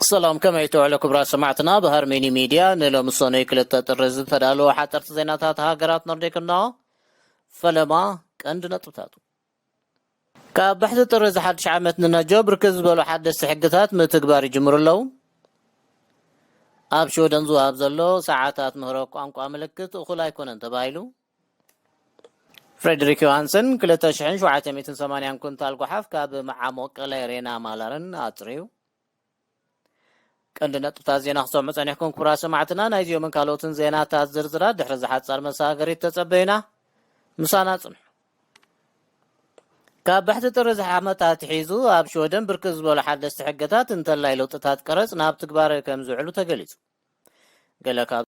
ሰላም፣ ከመይ ትውዕሉ ክቡራት ሰማዕትና? ብሃርሜኒ ሚድያ ንሎሚ ሰኑይ ክልተ ጥሪ ዝተዳለወ ሓጠርቲ ዜናታት ሃገራት ኖርዲክ እነሆ። ፈለማ ቀንዲ ነጥብታቱ። ካብ ባሕቲ ጥሪ እዚ ሓድሽ ዓመት ንነጆ ብርክት ዝበሉ ሓደስቲ ሕግታት ምትግባር ይጅምሩ ኣለዉ። ኣብ ሽወደን ዝወሃብ ዘሎ ሰዓታት ምህሮ ቋንቋ ምልክት እኹል ኣይኮነን ተባሂሉ። ፍሬድሪክ ዮሃንሰን ክልተ ሽሕን ሸውዓተ ሚእትን ሰማንያን ኩንታል ጓሓፍ ካብ መዓሞቅ ቀላይ ሬና ማላርን ኣጽርዩ። ቀንዲ ነጥብታት ዜና ክሰምዑ ጸኒሕኩም ክቡራት ሰማዕትና። ናይዚኦምን ካልኦትን ዜናታት ዝርዝራት ድሕሪ ዝሓጻር መሰጋገሪት ተጸበዩና። ምሳና ጽንሑ። ካብ ባሕቲ ጥሪ ዝሓመት ኣትሒዙ ኣብ ሽወደን ብርክት ዝበሉ ሓደስቲ ሕግታት እንተላይ ለውጥታት ቀረጽ ናብ ትግባረ ከም ዝውዕሉ ተገሊጹ። ገለ ካብ